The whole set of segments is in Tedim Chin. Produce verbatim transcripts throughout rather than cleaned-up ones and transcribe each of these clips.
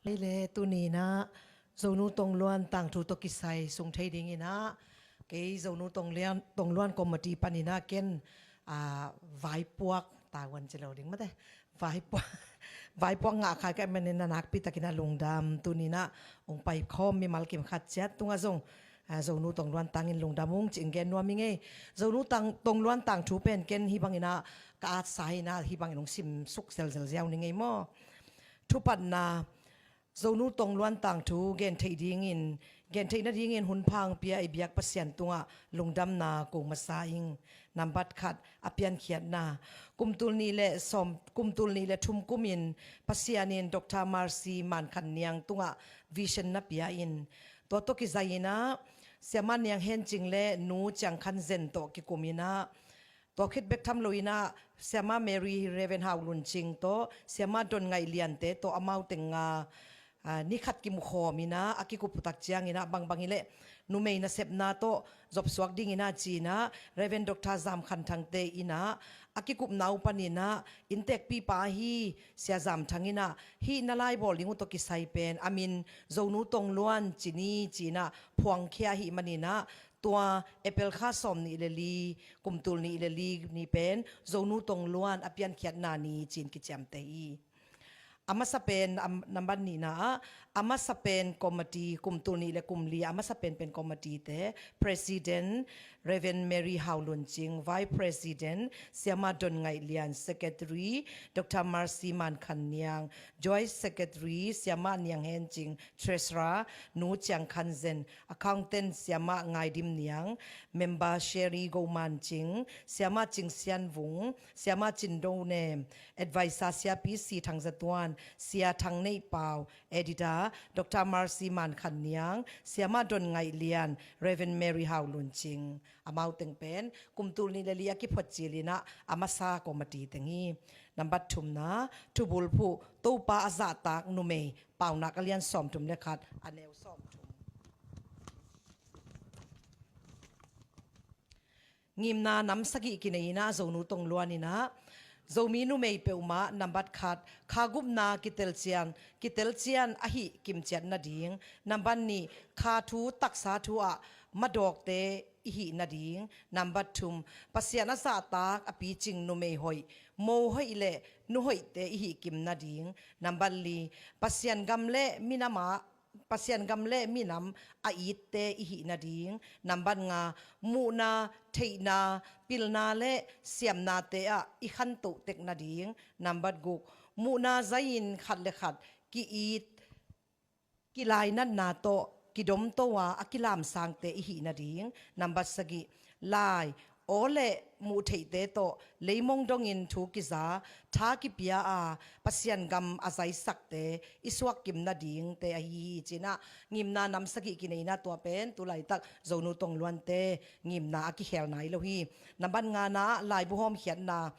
Hei le, tuni inah Zonu Tongluan tangthu tawh kisai sung thei ding inah kei Zonu Tongluan, Tongluan committee pan inah ken, ah, vaipuak, taiwan ci lo ding mate, vaipuak, vaipuak ngah khai ka man inah nakpi takin ah lungdam. Tuni inah hong pai khawm mimal kim khat ciat tungah zong, ah, Zonu Tongluan tangin lungdam ung ci-in gen nuam hi ngei. Zonu tang, Tongluan tangthu pen ken hih bang inah ka atsa inah hih bangin hong simsuk zelzel ziau ni ngei maw. Thupatna, Zonu Tongluan tangthu gen theih dingin, gen theih nadingin hun pha hong pia i biak Pasian tungah lungdamna ko masa ing. Nambat khat, a piankhiatna. Kum tul nih le sawm, kum tul nih le thum kumin Pasian in Doctor Mercy Man Khan Niang tungah vision na pia in, tua tawh kizai inah Siamah Niang Hen Cing le Nu Ciang Khan Zen tawh kikum inah, tua khit bek tham lo inah Siamah Mary, Reverend Hau Lun Cing tawh, Siamah Don Ngaih Liante tawh amau teng nga, ah, ni khat kimukhawm inah a kikup uh tak ciang inah bangbang hileh numei nasepna tawh zopsuak ding inah ci inah Reverend Doctor Zam Khan Thangte inah a kikupna uh pan inah inntekpipa ahi Sia Zam Thang inah hih na laibawl ding uh tawh kisai pen a min Zonu Tongluan ci ni ci inah phuangkhia ahih man inah tua April kha sawm nih le li, kum tul nih le li ni pen Zonu Tongluan a piankhiatna ni ci-in kiciamteh hi. A masa pen, am, nambat nihna ah, a masa pen committee, kum tul nih le kum li a masa pen pen committee te, President Reverend Mary Hau Lun Cing, Vice President Siamah Don Ngaih Lian, Secretary Doctor Mercy Man Khan Niang, Joint Secretary Siamah Niang Hen Cing, Treasurer Nu Ciang Khan Zen, Accountant Siamah Ngai Dim Niang, Member Sherry Go Man Cing, Siamah Cing Sian Vung, Siamah Cin Do Nem, Advisor Siapi Si Thang Za Tuan, Sia Thang Neih Pau, Editor Doctor Mercy Man Khan Niang, Siamah Don Ngaih Lian, Reverend Mary Hau Lun Cing. Amau teng pen kum tul nih le li a kiphot cil inah a masa committee teng hi. Nambat thumna, thubulphuh, Topa a zahtak numei, Paunak a lian sawmthum le khat, a neu sawmthum. Ngimna nam sagih kinei inah Zonu Tongluan inah Zomi numei peuhmah nambat khat, kha gupna kitelcian, kitelcian ahih kimciat nading. Nambat nih, kha thu taksa thu ah madawkte ihih nading. Nambat thum, Pasian a zahtak a picing numei hoih, mo hoih le nu hoihte ihih kim nading. Nambat li, Pasian gam le minam ah, Pasian gam le minam a itte ihih nading. Nambat nga, muhna, theihna, pilna le siamnate ah i khantoh tek nading. Nambat guk, muhna zai-in khat le khat ki-it kilainatna tawh kidomto a a kilamsangte ihih nading. Nambat sagih, lai, aw le muhtheihte tawh leimong dongin thu kiza, tha kipia a Pasian gam a zaisakte i suakkim nadingte ahi hi ci inah ngimna nam sagih kinei inah tua pen tulaitak Zonu Tongluante ngimna a kikhel nai lo hi. Nambat ngana ah laibu hawmkhiatna.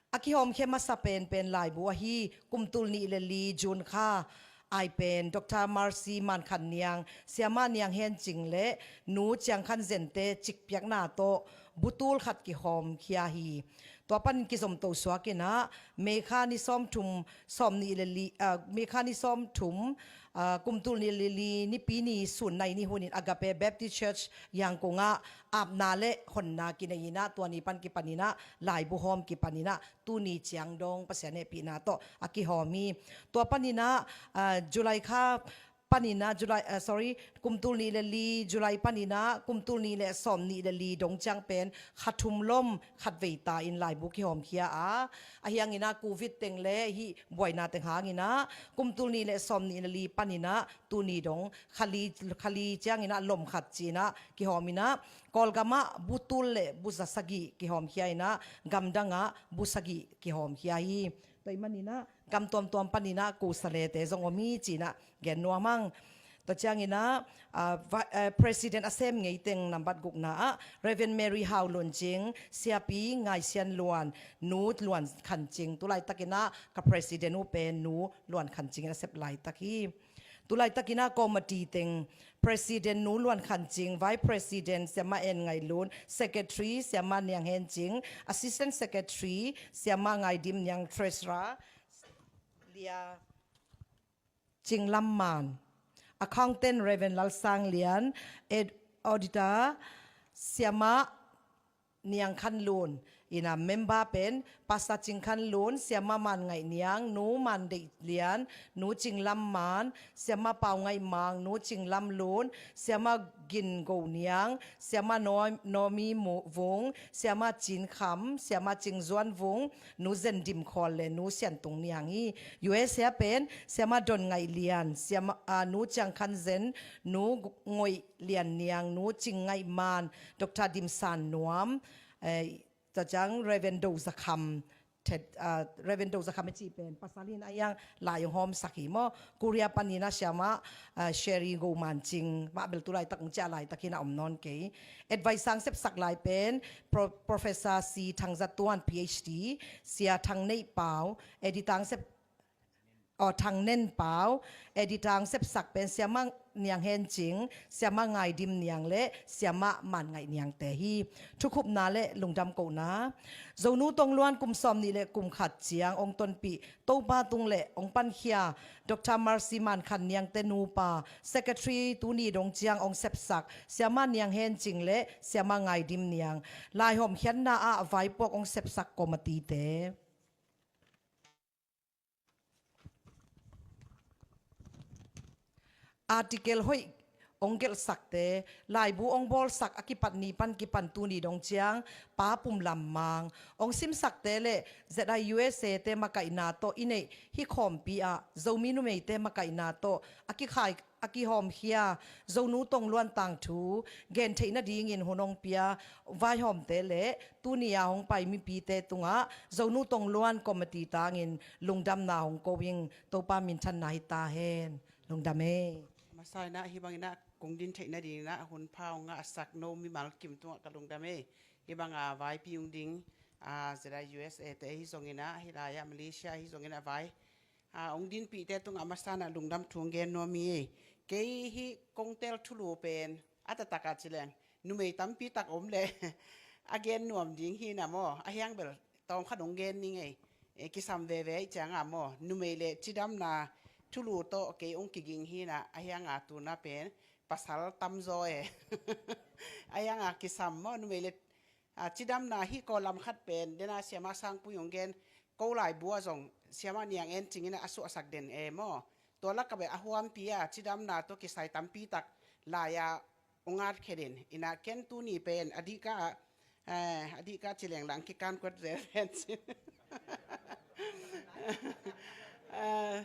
A kihawmkhia masa penpen laibu ahi, kum tul nih le li June kha ai pen Doctor Mercy Man Khan Niang, Siamah Niang Hen Cing le Nu Ciang Khan Zente cikpiakna tawh butul khat kihawmkhia hi. Tua panin kizomto suak inah May kha ni sawmthum, sawm nih le li, ah, May kha ni sawmthum, ah, kum tul nih le li, Nipi ni sun nai ni hunin Agape Baptist Church Yangon ah apna le honna kinei inah tua ni pan kipan inah laibu hawm kipan inah tuni ciang dong Pasian hehpihna tawh a kihawm hi. Tua pan inah, ah, July kha pan inah, July, ah, sorry, kum tul nih le li July pan inah kum tul nih le sawm nih le li dong ciang pen kha thum lom khat vei ta in laibu kihawmkhia a, ahi hang inah Covid teng le hih buaina teng hang inah kum tul nih le sawm nih le li pan inah tuni dong kha li, kha li ciang inah lom khat ci inah kihawm inah Kawlgam ah butul le buza sagih kihawmkhia inah gamdang ah bu sagih kihawmkhia hi. Tua ahih man inah gam tuamtuam pan inah kusa lete zong om hi ci inah gen nuam hang. Tua ciang inah, ah, va-, eh, President a sem ngei teng nambat gukna ah Reverend Mary Hau Lun Cing, Siapi Ngai Sian Luan, Nu Luan Khan Cing, tulaitak inah ka President uh pen Nu Luan Khan Cing in a sep laitak hi. Tulaitak inah committee teng, President Nu Luan Khan Cing, Vice President Siamah En Ngai Lun, Secretary Siamah Niang Hen Cing, Assistant Secretary Siamah Ngai Dim Niang, Treasurer Lia, Cing Lam Man, Accountant Reverend Lal Sang Lian, Ed-, Auditor Siamah Niang Khan Lun, ina member pen Pastor Cing Khan Lun, Siamah Man Ngaih Niang, Nu Man Deih Lian, Nu Cing Lam Man, Siamah Pau Ngaih Mang, Nu Cing Lam Lun, Siamah Gin Go Niang, Siamah Naw-, Nawmi Mu-, Vung, Siamah Cin Kham, Siamah Cing Zuan Vung, Nu Zen Dim Khawl le Nu Sian Tung Niang hi. U S A pen Siamah Don Ngaih Lian, Siamah, ah, Nu Ciang Khan Zen, Nu Ngoih Lian Niang, Nu Cing Ngaih Man, Doctor Dim San Nuam, eh, Cacang Reverend Do Za Kham, Tet, ah, Reverend Do Za Kham i cih pen pasal hi na, a hiang lai hong hawmsak hi maw. Korea panin a Siamah, ah, Sherry Go Man Cing, mah bel tu laitak hong ciah laitak hi na, om nawn kei. Advice hong sepsak lai pen Pro-, Professor C Thang Za Tuan, P H D, Sia Thang Neih Pau, Editor hong sep, aw, Thang Nen Pau, Editor hong sepsak pen Siamah Niang Hen Cing, Siamah Ngai Dim Niang le Siamah Man Ngaih Niang te hi. Thukhupna le lungdam kohna. Zonu Tong Luan kum sawm nih le kum khat ciang hong tonpih Topa tung le hong pankhia Doctor Mercy Man Khan Niang te nupa, Secretary, tuni dong ciang hong sepsak Siamah Niang Hen Cing le Siamah Ngai Dim Niang. Lai hawmkhiatna ah vaipuak hong sepsak committee te. Article hoih hong gelhsakte, laibu hong bawlsak a kipat ni pan kipan tuni dong ciang Pa Pum Lam Mang, hong simsakte le Z I U S A te makaihna tawh i neih hih khawmpi ah Zomi numeite makaihna tawh a kikhai, a kihawmkhia Zonu Tong Luan tangthu gen theih nadingin hun hong pia vaihawmte le tuni a hong pai mipite tungah Zonu Tong Luan committee tangin lungdamna hong ko ing. Topa minthanna hi ta hen. Lungdam e. Masa in ah hih bangin ah kong din theih nadingin ah hun pha hong ngahsak no mimal kim tungah ka lungdam e. Hih banga vaipi hong ding, ah, Z I U S A te ahi zongin ah, hih lai-ah Malaysia ahi zongin ah vai, ah, hong dinpihte tungah masa in ah lungdam thu hong gen nuam hi. Kei hih kong tel thulu pen a taktak ah ci leng numei tampi tak om leh a gen nuam ding hi na maw, a hiang bel tawm khat hong gen ning ei. E, kisam veve ih cianga maw, numei le cidamna thulu tawh kei hong kiging hi na, a hianga tuna pen pasal tamzaw e. A hianga kisam maw, numei le, a, cidamna hih kaw lam khat pen dena Siamah Sangpui hong gen, ko laibu ah zong Siamah Niang En Cing in a suahsak den e maw. Tua lakah beh a huampi a cidamna tawh kisai tampi tak lai-a hong ngatkhia den. Ina ken tuni pen a dihka, eh, a dihka ci leng lang kikan kuat zel pen cin. Eh,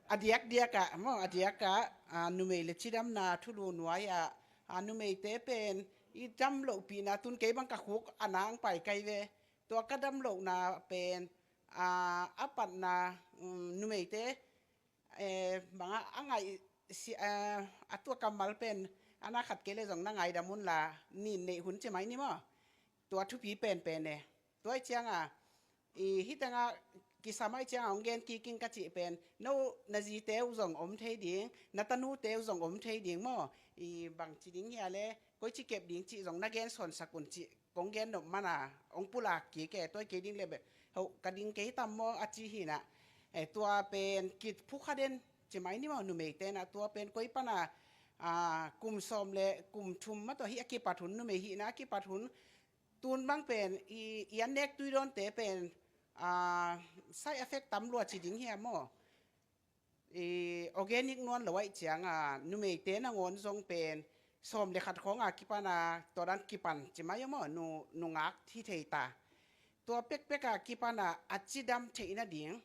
a diakdiak ah maw, a diak ah, ah, numei le cidamna thulu nuai ah, ah, numeite pen i dam lohpihna tun kei bang ka khuk a nang pai kai ve. Tua ka dam lohna pen, ah, a patna, um, numeite, eh, banga a ngaih si, eh, a tua kammal pen a na khat kei le zong na ngaidam un la, nin neih hun ci mai ni maw. Tua thupi penpen e. Tua ih cianga, i, hih tengah kisam ah ih cianga hong gen kiking ka cih pen, no na zite uh zong om thei ding, na tanute uh zong om thei ding maw. I, bang ci ding hia le, koi ci kep ding cih zong na gen sawnsak un cih kong gen nop mana hong pulak kik e. Tua ih kei ding le beh, ho, ka ding kei tam maw a ci hi na. E, tua pen kiphukha den ci mai ni maw, numeite na, tua pen koi pana, a, kum sawm le kum thum ma tawh hih a kipat hun, numei hihna a kipat hun, tun bang pen i, i an nek tui dawnte pen, a, side effect tam lua ci ding hia maw. I, organic nuam lo ahih cianga numeite nangawn zong pen sawm le khat khawnga kipana tua dan kipan ci mai a maw, nu, nungak hi thei ta. Tua pekpeka kipana a cidam theih nading,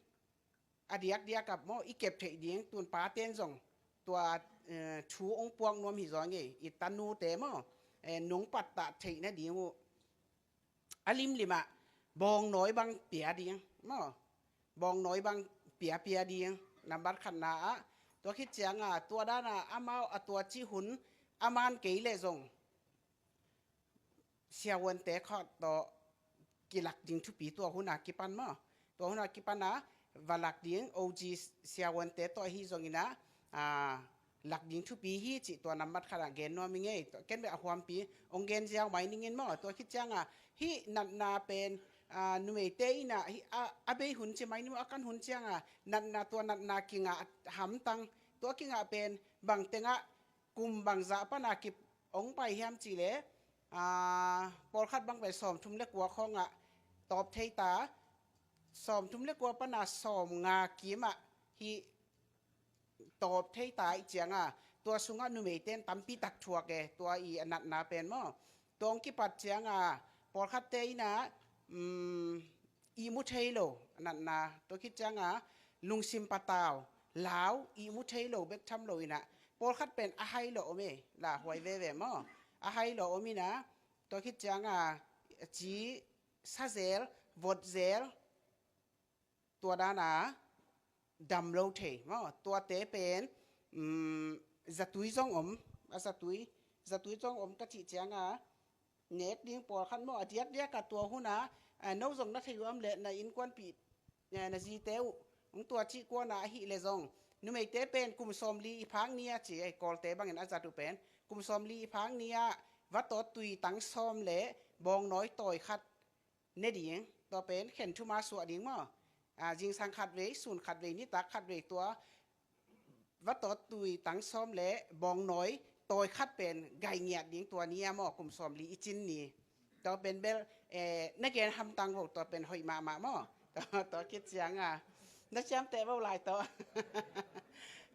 a diakdiak ah maw, i kep theih ding, tun paten zong tua, eh, thu hong puak nuam hi zaw ngei, i tanute maw, eh, nong pattah theih nading uh a limlim ah bawngnawi bang pia ding maw, bawngnawi bang piapia ding, nambat khatna ah. Tua khit cianga tua dana amau a tua cih hun a man kei leh zong siavuante khawng tawh kilak ding thupi, tua huna kipan maw, tua huna kipana va lak ding, O G siavuante tawh ahi zongina, a, lak ding thupi hi cih tua nambat khatah gen nuam i ngei. Tua ken beh a huampi hong gen ziau mai ningin maw. Tua khit cianga hih natna pen, ah, numeite in ah, hi, a, a bei hun ci mai ni maw, a kan hun ciang ah, natna, tua natna kingah hamtang, tua kingah pen bang teng ah kum bangzah pan a kip hong pai hiam cih leh, ah, pawlkhat bang pen sawmthum le kua khawng ah tawp thei ta, sawmthum le kua pan a sawmnga kim ah hih tawp thei ta ih ciang ah, tua sungah numeite in tampi tak thuak e, tua ih a natna pen maw. Tua hong kipat ciang ah, pawlkhatte in ah, um, ihmu thei lo a natna, tua khit ciang ah, lungsim patau, lau, ihmu thei lo bek tham lo in ah, pawlkhat pen a hai lo om e, lauhuai veve maw, a hai lo om in ah, tua khit ciang ah, ci sa zel, vot zel, tua dan a dam lo thei maw, tuate pen, um, zatui zong om, a zatui, zatui zong om ka cih ciang ah, nek ding pawlkhat maw, a diakdiak ah tua hun ah, ah, no zong na thei uh om leh na innkuanpih, eh, na zite uh, hong tua cih kuan ah ahih leh zong, numeite pen kum sawmli i phak ni ah ci, eh, Kawlte bangin a zat uh pen, kum sawmli i phak ni ah, vatawt tui tang sawm le bawngnawi tawi khat ne ding, tua pen khen thuma suah ding maw. Ah, zingsang khatvei, sun khatvei, nitak khatvei tua, vatawt tui tang sawm le bawngnawi tawi khat pen gai ngiat ding tua ni ah maw, kum sawmli i cin ni. Tua pen bel, eh, na gen hamtang vo, tua pen hoih mahmah maw. Tua, tua khit ciang ah, na ciamteh vo lai tawh.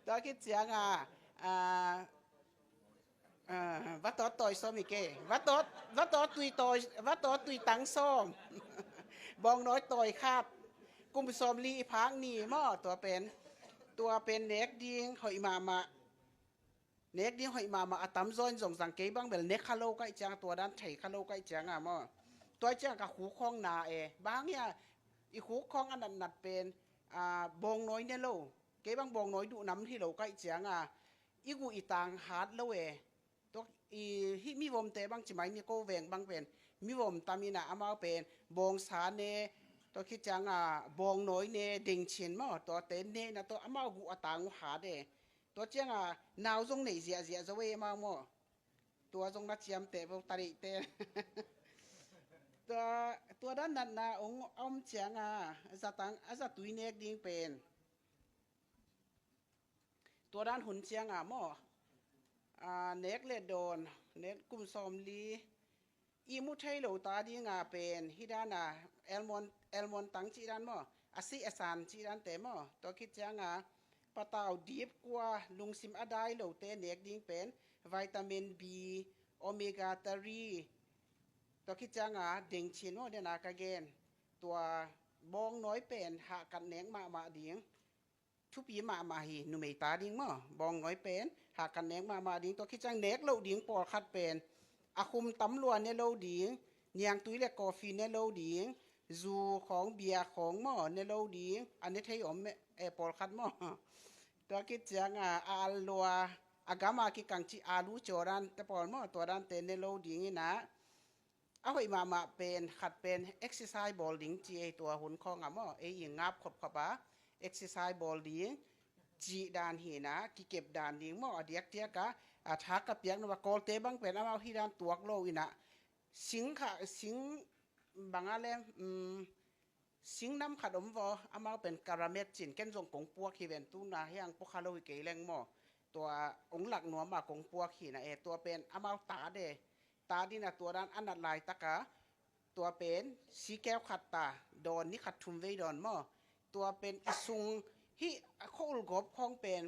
Tua khit ciang ah, ah, ah, vatawt tawi sawm hi kei. Vatawt, vatawt tui tawi, vatawt tui tang sawm. Bawngnawi tawi khat. Kum sawmli i phak ni maw, tua pen. Tua pen nek ding hoih mahmah. Nek ding hoih mahmah a tamzaw in zong zang, kei bang bel ne kha lo ka ih ciang, tua dan thei kha lo ka ih ciang ah maw. Tua ih ciang ka khuk khawng na e. Bang hang hiam, i khuk khawng a natnat pen, ah, bawngnawi ne lo. Kei bang bawngnawi duh nam hi lo ka ih ciang ah, i guh i tang hat lo e. Tua i, hih mivomte bang ci mai ni, ko veng bang pen mivom tam in ah, amau pen bawngsa ne, tua khit ciang ah bawngnawi ne, dengchin maw, tuate ne in ah, tua amau guh a tang uh hat e. Tua ciang ah nau zong nei ziahziah zo e amau maw. Tua zong na ciamteh vo ta deihte. Tua, tua dan natna hong om ciang ah, zatang, a zatui nek ding pen. Tua dan hun ciang ah maw, ah, nek le dawn, nek kum sawmli, ihmu thei lo ta ding ah pen, hih dan ah, almond, almond tang cih dan maw, a sih a san cih dante maw, tua khit ciang ah, patau dip kua, lungsim a dai lote nek ding pen, vitamin B, omega three, tua khit ciang ah, dengchin maw, den a ka gen, tua bawngnawi pen, hahkat nek mahmah ding, thupi mahmah hi, numei ta ding maw. Bawngnawi pen hahkat nek mahmah ding, tua khit ciang nek loh ding pawlkhat pen, a khum tam lua ne lo ding, niangtui le coffee ne lo ding, zu khawng, bia khawng maw, ne lo ding, a ne thei om e, eh, pawlkhat maw. Tua khit ciang ah, a al lua, a gam a kikang cih alu caw dante pawl maw, tua dante ne lo ding in ah, a hoih mahmah pen, khat pen exercise bawl ding ci ei, tua hun khawng ah maw, ei i ngap khopkhop a, exercise bawl ding cih dan hi in ah, kikep dan ding maw, a diakdiak ah, a thak ka piak nop a, Kawlte bang pen amau hih dan tuak lo in ah, sing kha, sing bang a lem, um, sing nam khat om vaw, amau pen karamet cin, ken zong kong puak hi ven, tu na hiang pua kha lo hi kei leng maw. Tua hong lak nuam a kong puak hi na e, tua pen amau tat e, tat in ah tua dan a nat laitak ah, tua pen sikeu khat ta, dawn ni khat thum vei dawn maw. Tua pen i sung, hih a khua-ul gawp khawng pen,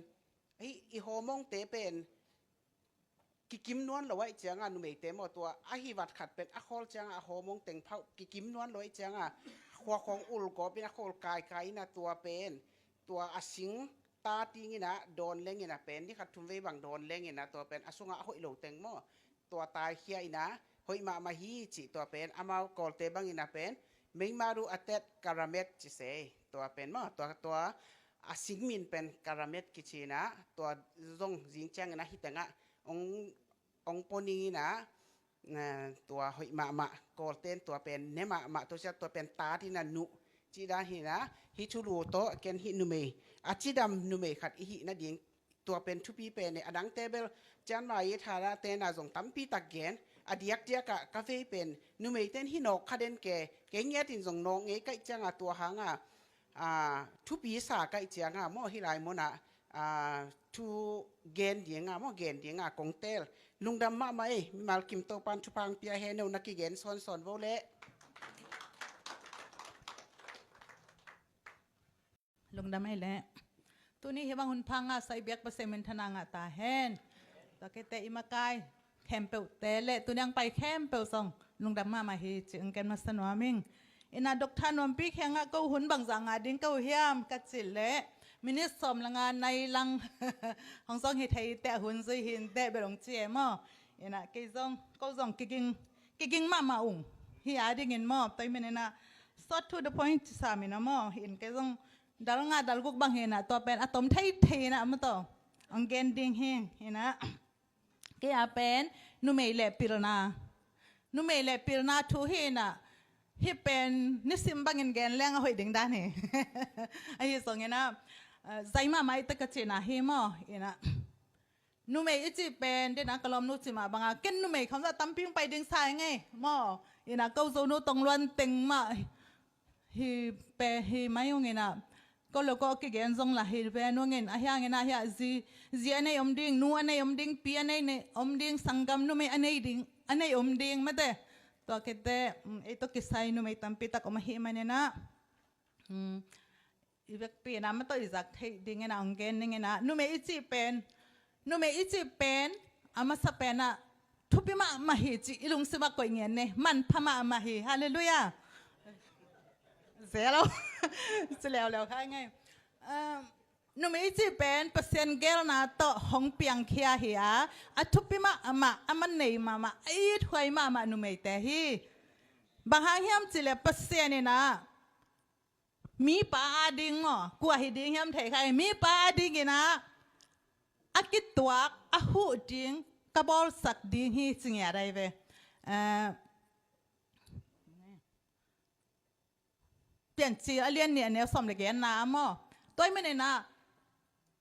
hih i hormone-te pen, kikim nuam lo ahih ciang ah, numeite maw, tua a hivat khat pen a khawl ciang ah, a hormone teng phauh kikim nuam lo ahih ciang ah, khua khawng ul gawp in, a khawl kaikai in ah, tua pen, tua a sing ta ding in ah dawn leng in ah pen, ni khat thum vei bang dawn leng in ah, tua pen a sungah a hoih lo teng maw, tua taikhia in ah, hoih mahmah hi cih, tua pen amau Kawlte bang in ah pen, meimaru atet karamet ci se, tua pen maw, tua, tua a sing min pen karamet kici in ah, tua zong zing ciang in ah hih teng ah hong, hong pua ning in ah, na, tua hoih mahmah, Kawlten tua pen ne mahmah, tua ciang tua pen tat in ah nuh cih dan hi in ah, hih thulu tawh ken hih numei, a cidam numei khat i hih nading, tua pen thupi pen e. A dangte bel, cianmai i tha dante na zong tampi tak gen, a diakdiak ah ka vei pen numeite in hi nawk kha den ke, kei ngiat in zong nawk ngei ka hih ciang a, tua hang a, a, thupi sa ka hih ciang a maw, hih lai mun ah, a, thu gen ding a maw, gen ding a kong teel. Lungdam mahmah ei, mimal kim Topa'n thupha hong pia hen. No na kigen sawnsawn vo leh. Lungdam ei leh. Tuni hih bang hun pha ngahsak i biak Pasian minthanna ngah ta hen. Tua khit teh i makai khempeuhte leh tuni a hong pai khempeuh zong lungdam mahmah hi cih hong gen masa nuam ing. Ina, Doctor Nuampi kiangah ko hun bangzah ngah ding ka uh hiam ka cih leh minit sawm le nga nai lang hong zong hi thei teh, a hun zui hi inteh bel hong ci e maw. Ina, kei zong, ko zong kiging, kiging mahmah ung. Hih a dingin maw, tua ahih manin ah short to the point ci sam ina maw. Ina, kei zong dal nga dal guk bang hi ina, tua pen a tom theithei ina maw, tua hong gen ding hi ina. Kei a pen numei leh pilna, numei leh pilna thu hi ina. Hih pen nisim bangin gen leng a hoih ding dan hi. Ahi zongin ah, eh, zai mahmah ei teh ka cihna hi maw. Ina, numei i cih pen, den a ka lawmnu cih mah bang a, ken numei khawng zah tampi hong pai ding sa ing ei maw. Ina, ko Zonu tong luan teng mah hi pe hi mai ung ina, ko lo ko kigen zong lah hi ve nung in, ahi hangin ah hih a zi, zi a nei om ding, nu a nei om ding, pi a nei, nei om ding, sanggam numei a nei ding, a nei om ding mate. Tua khit teh, mm, ei tawh kisai numei tampi tak om ahih manin ah, mm, i vekpi ina maw, tua i zak theih dingin ah hong gen ning ina, numei i cih pen, numei i cih pen a masa pen ah thupi mahmah hi cih i lungsim ah koih ngen ni, manpha mahmah hi. Halleluiah. Zelo. Ci leuleu kha ing ei. Um, numei i cih pen Pasian geelna tawh hong piangkhia hi a, a thupi mahmah, a man nei mahmah, a ithuai mahmah numeite hi. Bang hang hiam cih leh Pasian ina mipa a ding maw, kua hi ding hiam thei kha hi, mipa a dingin ah a kituak, a huh ding ka bawlsak ding hi ci ngiat ahi ve. Eh, Piancil a lian nih a neu sawm le giatna ah maw. Tua ahih manin ah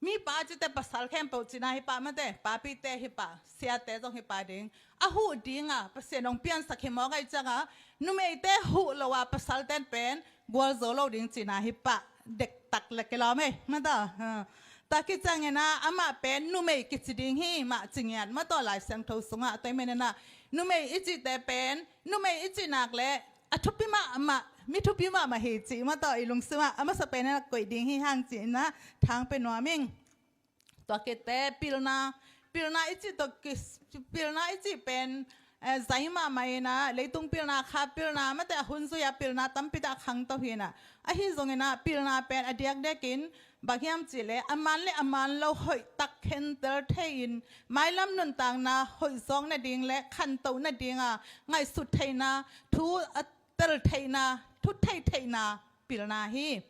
mipa a cih teh pasal khempeuh cihna hi pah mate, papite hi pah, siate zong hi pah ding. A huh ding a Pasian hong piansak hi mawk ahih ciang a, numeite huh lo a pasalte pen gualzo lo ding cihna hi pah, dektak le kilawm ei mate. Ha. Tua khit ciangin ah amah pen numei kici ding hi mah ci ngiat mate, Lai Siangtho sungah. Tua ahih manin ah numei i cihte pen, numei i cih nak leh a thupi mahmah, mi thupi mahmah hi cih mate, i lungsim ah a masa pen ah koih ding hi hang ci ina thang pia nuam ing. Tua khit teh pilna, pilna i cih tawh kis-, pilna i cih pen, eh, zai mahmah ina, leitung pilna, kha pilna mate, a hun zui a pilna tampi tak a khangto hi ina. Ahi zongin ah pilna pen a diakdiakin bang hiam cih leh a man le a man lo hoih tak khentel thei in, mailam nuntakna hoih zawk nading le khantoh nading a ngaihsut theihna, thu a tel theihna, thu thei theihna pilna hi.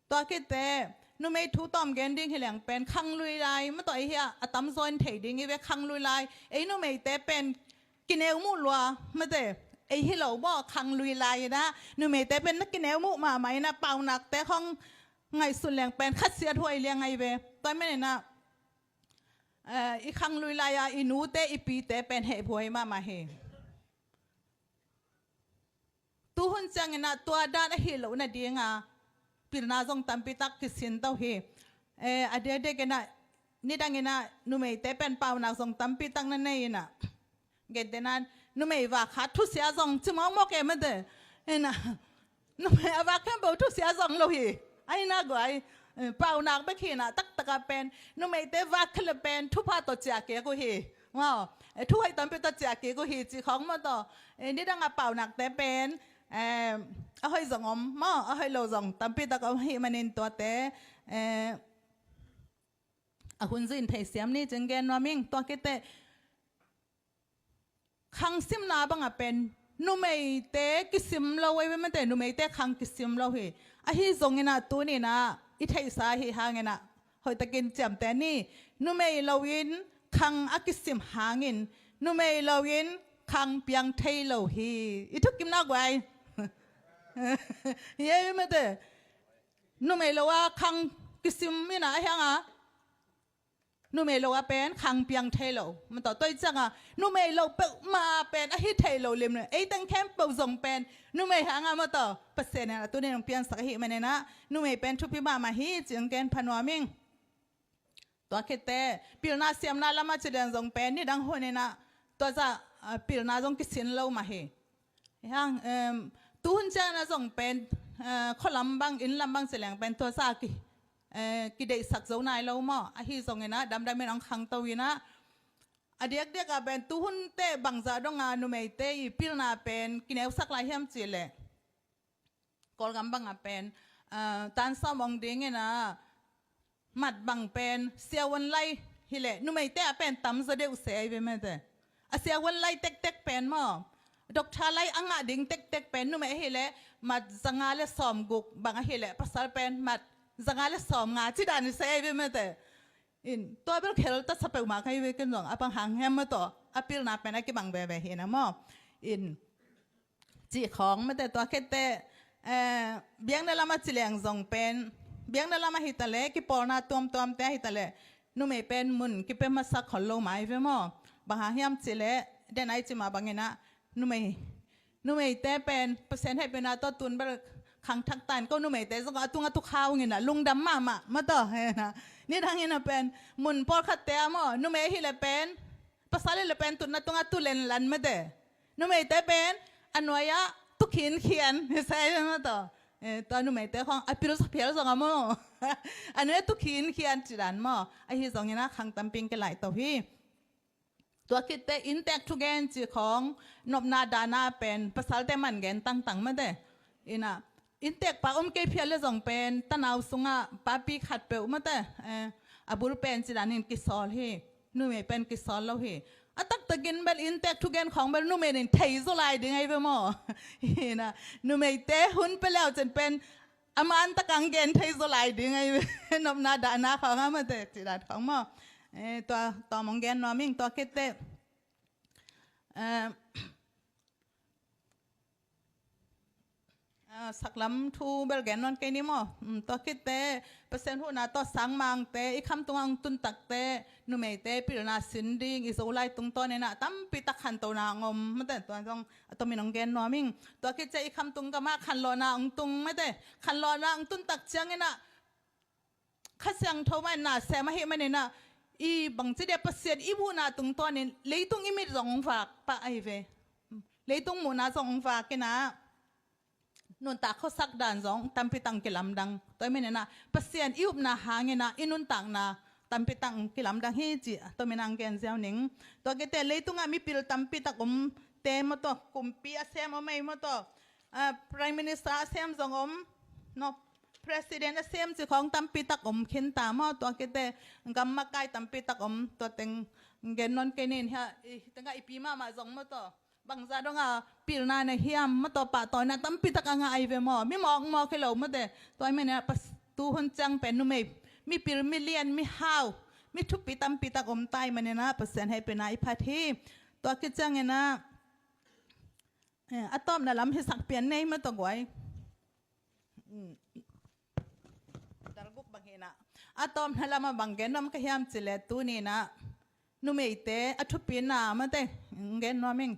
Tua khit teh numei thu tawm gen ding hi leng pen khanglui lai mate, ei hi a, a tamzaw in thei ding hi ve, khanglui lai. Ei numeite pen kineu muh lua mate, ei hi lo maw, khanglui lai ina numeite pen na kineu muh mahmah ina, paunakte khawng ngaihsun leng pen khasiathuai liang ahi ve. Tua ahih manin ah, eh, i khanglui lai a i nute i pite pen hehphuai mahmah hi. Tuhun ciangin ah tua dan ahih loh nading a pilna zong tampi tak kisin to hi. Eh, a diakdiakin ah nidangin ah numeite pen paunak zong tampi tak na nei ina, gentehna in numei vak khat thusia zong ci mawkmawk e mate. Ina, numei a vak khempeuh thusia zong lo hi. Ahi na guai, eh, paunak bek hi ina, taktak ah pen numeite vak khat le pen thupha tawh ciah kik uh hi. Maw, eh, thu hoih tampi tawh ciah kik uh hi cih khawng mate. Eh, nidang a paunakte pen, eh, a hoih zong om maw, a hoih lo zong tampi tak om ahih manin tuate, eh, a hun zui in theisiam ni cih gen nuam ing. Tua khit teh khang simna bang a pen numeite kisim lo ahi ve mate, numeite khang kisim lo hi. Ahi zongin ah tuni in ah i theihsa ahih hangin ah hoihtakin ciamteh ni. Numei lo in khang a kisim hangin numei lo in khang piang thei lo hi. I thukimna guai. Hi ei mate. Numei lo a khang kisim ina ahi hang a, Numei lo a pen khang piang thei lo. Mataw, tua ciang a numei lo peuhmah pen a hi thei lo lim le. Ei teng khempeuh zong pen numei hang a mataw, Pasian in a tuni in hong piansak ahih manin a numei pen thupi mahmah hi ci hong gen pha nuam ing. Tua khit teh pilna siamna lam a ci leng zong pen nidang hun in a tua zah, ah, pilna zong kisin lo mah hi. Hang, em, tu hun ciang a zong pen, eh, khua lam bang, inn lam bang ci leng pen tua zah ki, eh, kideihsak zo nai lo maw. Ahi zongin a damdam in hong khangto in a, a diakdiak a pen tu hun teh bangzah dong a numeite i pilna pen kineusak lai hiam cih leh, Kawlgam bang a pen, ah, tan sawm hong ding in a, mat bang pen siavuan lai hi leh numeite a pen tam zaw deuh se ahi ve mate. A siavuan lai tektek pen maw, doctor lai a ngah ding tektek pen numei ahi leh mat zanga le sawmguk, bang ahi leh pasal pen mat zanga le sawmnga ci dan se ahi ve mate. In, tua bel khel ta sa peuhmah ka hi ve ken zong, a bang hang hiam mataw, a pilna pen a kibang veve hi na maw. In, cih khawng mate, tua khit teh, eh, biakna lam a ci leng zong pen, biakna lam a hi ta leh, kipawlna tuamtuamte a hi ta leh, numei pen mun kipia masak khol lo mah ahi ve maw. Bang hang hiam cih leh, den a i ci mah bang in a, numei, numeite pen Pasian hehpihna tawh tun bel khangthak ta in, ko numeite zong a tung a tu khau in a lungdam mahmah mataw, hi na. Nidang in a pen mun pawlkhatte a maw, numei ahi leh pen, pasal ahi leh pen tutna tung a tu lenlan mate. Numeite pen a nuai ah tu khinkhian hi sa ahi ve mataw. Eh, tua numeite khawng a pil phial zong a maw, a nuai ah tu khinkhian ci dan maw. Ahi zongin a khang tampi hong kilaih to hi. Tua khit teh inntek thugen cih khawng, nopna dahna pen pasalte man gen tangtang mate. In a, inntek pa om kei phial leh zong pen tanau sungah papi khat peuh mate, eh, a bul pen ci dan in kisawl hi. Numei pen kisawl lo hi. A taktakin bel inntek thugen khawng bel numei in thei zaw lai ding ahi ve maw. In a, numeite hun pia le uh cin pen a man tak hong gen thei zaw lai ding ahi ve. Nopna dahna khawng a mate, cih dan khawng maw. Eh, tua, tua mong gen nuam ing, tua khit teh, eh, ah, saklam thu bel gen nawn kei ni maw. Mm, tua khit teh Pasian huhna tawh sangmangte, i khamtung ah hong tun takte, numeite pilna sin ding i Zolai tungtawn in a tampi tak khantona hong om mate, tua zong a tomin hong gen nuam ing. Tua khit ciang i khamtung gamah khanlawhna hong tung mate. Khanlawhna hong tun tak ciangin a Kha Siangtho mah in na sem ahih manin a, i bangci dia Pasian i muhna tungtawn in leitung i mit zong hong vak pah ahi ve. Leitung muhna zong hong vak in a, nuntak khuasak dan zong tampi tak hong kilamdang. Tua ahih manin a Pasian i upna hangin a i nuntakna tampi tak hong kilamdang hi cih a tomin hong gen ziau ning. Tua khit teh leitung ah mipil tampi tak om te maw, tua kumpi a sem om ei maw, tua, ah, Prime Minister a sem zong om, no, President a sem cih khawng tampi tak om khin ta maw. Tua khit teh gam makai tampi tak om, tua teng gen nawn kei ning. Hia, i tengah i pi mahmah zong maw, tua bangzah dong a pilna na hiam maw, tua pahtawina tampi tak a ngah ahi ve maw. Mi mawkmawk hi lo mate. Tua ahih manin a pas-, tu hun ciang pen numei, mipil milian, mihau, mi thupi tampi tak om ta ahih manin a Pasian hehpihna i phat hi. Tua khit ciangin a, eh, a tawpna lam hisak pian nei maw, tua guai. Mm. Dal guk bang hi na. A tawpna lam ah bang gen nuam ka hiam cih leh tuni in a numeite a thupina mate, gen nuam ing.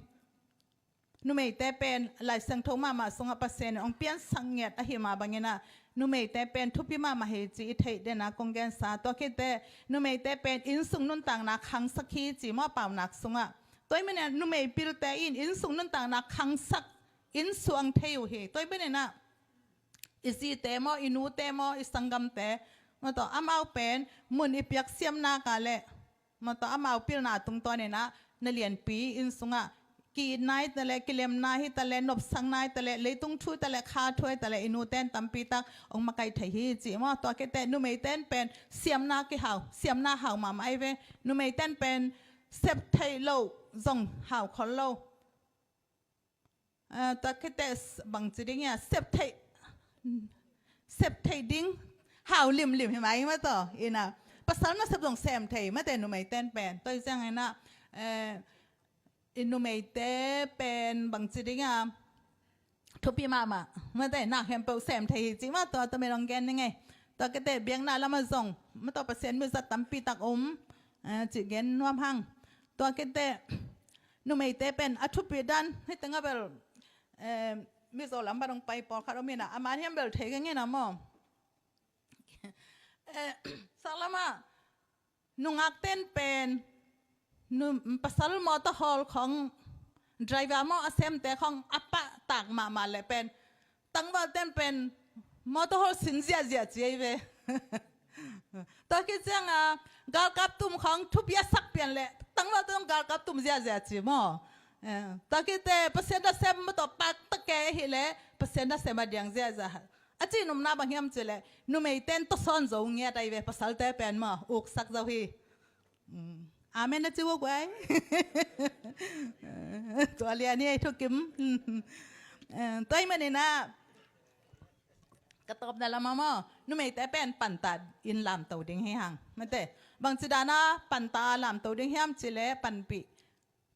Numeite pen Lai Siangtho mahmah sungah Pasian in hong piansak ngiat ahih mah bangin a, numeite pen thupi mahmah hi cih i theih den a kong gensa. Tua khit teh numeite pen innsung nuntakna khangsak hi ci maw, Paunak sungah. Tua ahih manin a numei pilte in innsung nuntakna khangsak, innsuang thei uh hi. Tua ahih manin a i zite maw, i nute maw, i sanggamte maw, tua amau pen mun i piak siamna ka leh maw, tua amau pilna tungtawn in a, na lianpi inn sungah ki-itna hi ta leh, kilemna hi ta leh, nopsakna hi ta leh, leitung thu hi ta leh, kha thu hi ta leh, i nute in tampi tak hong makaih thei hi ci maw. Tua khit teh numeite in pen siamna kihau, siamna hau mahmah ahi ve. Numeite in pen sep theih loh zong hau khol lo. Ah, tua khit teh s-, bangci ding hia, sep theih, sep theih ding hau limlim hi mai maw, tua in a, pasal nasep zong sem thei mate, numeite in pen. Tua hi ciangin a, eh, i numeite pen bangci ding hia, thupi mahmah mate, na khempeuh sem thei hi ci maw, tua, tua min hong gen ning ei. Tua khit teh biakna lam ah zong maw, tua Pasian mizat tampi tak om. Eh, cih gen nuam hang. Tua khit teh numeite pen a thupi dan, hih teng a bel, eh, Mizo lam pan hong pai pawlkhat om hi na, a man hiam bel thei keng hi na maw. Eh, sak lamah nungakten pen nu, pasal mawtaw hawl khawng driver maw a semte khawng a pahtak mahmah leh pen tangvalten pen mawtaw hawl sin ziahziah ci ahi ve. Tua khit ciangah galkap tum khawng thupi a sak pian leh tangvalte zong galkap tum ziahziah ci maw. Eh, tua khit teh Pasian nasem mawtaw pahtak kei ahih leh Pasian nasem a diang ziahziah. A cih nopna bang hiam cih leh numeiten tawsawn zo ngiat ahi ve, pasalte pen maw uksak zo hi. Mm. Amen na ci uh guai. Tua lian hi ei thukim. Eh, tua ahih manin ah ka tawpna lamah maw numeite pen pantah in lamto ding hi hang. Mate, bangci dan a pantah a lamto ding hiam cih leh panpih,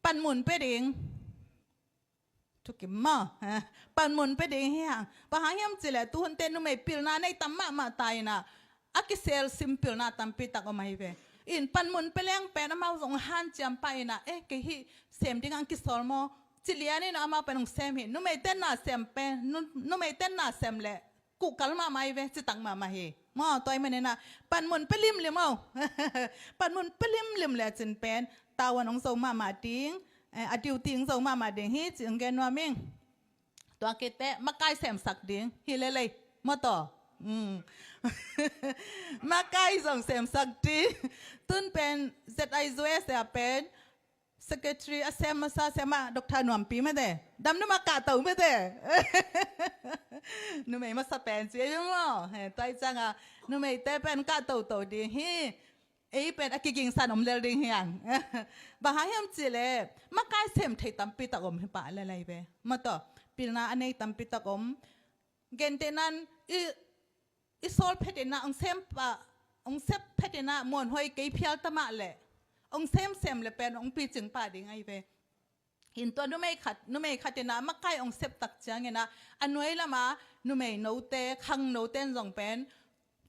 panmun pia ding. Thukim maw. Panmun pia ding hi hang. Bang hang hiam cih leh tuhunte numei pilna nei tam mahmah ta in ah a kiselsim pilna tampi tak om ahi ve. In panmun pia leng pen amau zong hanciam pah in ah, eh, kei hih sem ding ang kisawl maw, ci lian in ah amau pen hong sem hi. Numeiten na sem pen, nu, numeiten na sem leh kuhkal mahmah ahi ve, citak mahmah hi. Maw, tua ahih manin ah panmun pia limlim aw. Panmun pia limlim lecin pen tavuan hong zo mahmah ding, eh, a duty hong zo mahmah ding hi ci hong gen nuam ing. Tua khit teh makai semsak ding hi lel ei. Mawtaw. Mm. Makai zong semsak ding. Tun pen Z I U S A pen secretary a sem masa sem ah Doctor Nuampi mate. Damdam a kahto mate. Numei masa pen ci ei maw. He, tua ahih ciangah numeite pen kahtoto ding hi. Ei pen a kigingsan om lel ding hi hang. Bang hang hiam cih leh makai sem thei tampi tak om hi pah lel ahi ve. Mawtaw, pilna a nei tampi tak om. Gentehna in i, i sawl phet in ah hong sem pah, hong sep phet in ah muanhuai kei phial ta mah leh hong semsem leh pen hong picing pah ding ahi ve. Hin tua numei khat, numei khat in ah makai hong sep tak ciangin ah a nuai lamah numei note, khang note in zong pen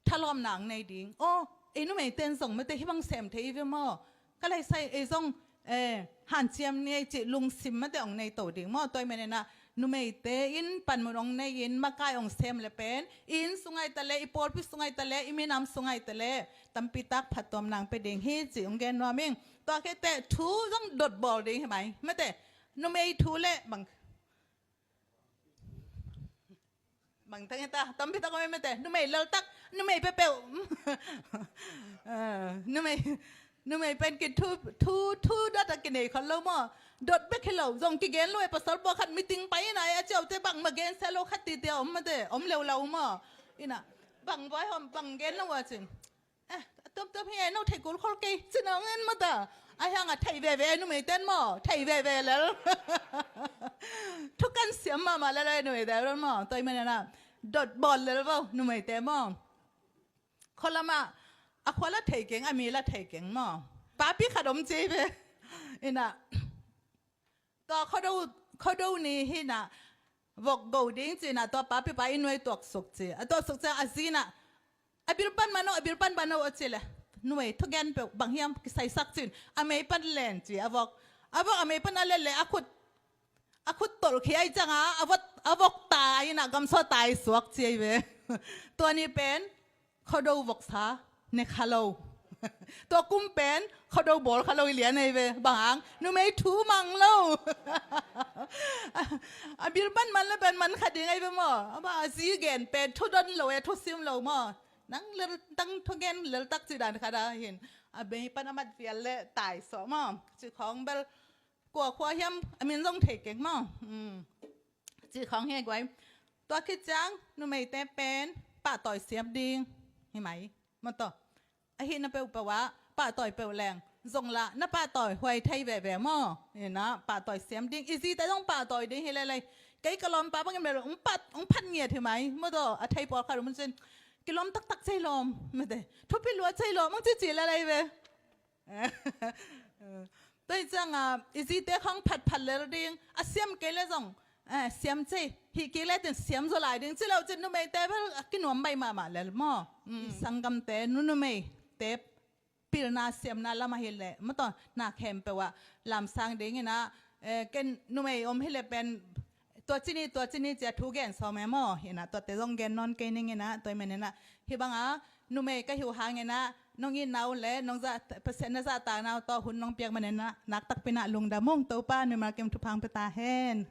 thalawpna hong nei ding. Aw, ei numeite in zong mate hih bang sem thei hi ve maw. Ka laisai ei zong, eh, hanciam ni ei cih lungsim mate hong nei to ding maw. Tua ahih manin ah numeite in panmun hong nei in makai hong sem leh pen inn sung ahi ta leh, i pawlpi sung ahi ta leh, i minam sung ahi ta leh tampi tak phattuamna hong pia ding hi ci hong gen nuam ing. Tua khit teh thu zong dotbawl ding hi mai. Mate, numei thu leh bang, bang tang hi ta, tampi tak om mate, numei leltak, numei peuhpeuh. Ah, numei, numei pen ki thu, thu, thu dot a kinei khol lo maw. Dot bek hi lo, zong kigen lo ei, pasal pawlkhat meeting pai in ah a ciaute bangmah gensia lo khat tite om mate, om leuleu maw. In ah, bang buai hawm, bang gen lo a cin. Eh, a tuamtuam hi e, no thei kul khol kei, cin a hong en mawtaw. Ahi hang a thei veve numeite in maw, thei veve lel. Thukan siam mahmah lel ei numeite in maw, tua ahih manin ah dotbawl lel vo numeite maw. Khua lamah a khua la thei keng, a mi la thei keng maw. Papi khat om ci ei ve. In ah, tua Khuado, Khuado ni hi in ah vok go ding ci in ah tua papi pa i nuai tuaksuk ci. A tuaksuk ciang a zi in ah a bil pan man o, a bil pan man o a ci leh, nuai thugen peuh bang hiam kisaisak ci in a mei pan len ci. A vok, a vok a mei pan a len leh a khut, a khut tolh khia ahih ciangah a vok, a vok tai in ah gamsua tai suak ci ei ve. Tua ni pen Khuado voksa ne kha lo. Tua kum pen Khuado bawl kha lo hi lian ei ve. Bang hang, numei thu mang lo. A bil pan man leh pen man kha ding ei ve maw. A bang a zi gen pen thu don lo e, thu sim lo maw. Nang lel, nang thugen leltak ci dan khat a hin a mei pan a mat vial leh tai sawh maw. Ci khawng bel kua khua hiam a min zong thei keng maw. Mm. Ci khawng hi guai. Tua khit ciang numeite pen pahtawi siam ding hi mai. Mawtaw. Ahi na peuhpeuh ah pahtawi peuh leng zong lah na pahtawi huai thei veve maw. In ah pahtawi siam ding, i zite zong pahtawi ding hi lel ei. Kei ka lawmpa bangin bel hong phat, hong phat ngiat hi mai. Mawtaw, a thei pawlkhat om cin kilawm taktak ci ei lawm mate, thupi lua ci ei lawm hong cici lel ei ve. Tua hi ciangah i zite khawng phatphat lel ding, a siam kei leh zong, eh, siam ci ei, hih kik leh tin siam zaw lai ding ci lo cin numeite bel a kinuam baih mahmah lel maw. Mm, sanggamte, nu numeite pilna siamna lam ahih leh, mataw, na khempeuh ah lamsang dingin ah, eh, ken numei om hi leh pen tua ci ni, tua ci ni ci-a thu gen sawm e maw. Hi-in ah tuate zong gen nawn kei ning in ah, tua ahih manin ah hih banga numei ka hih uh hangin ah nong itna uh leh nong zah, Pasian na zahtakna uh tawh hun nong piak manin ah nakpi takin ah lungdam ung. Topa mimal kim thupha pia ta hen.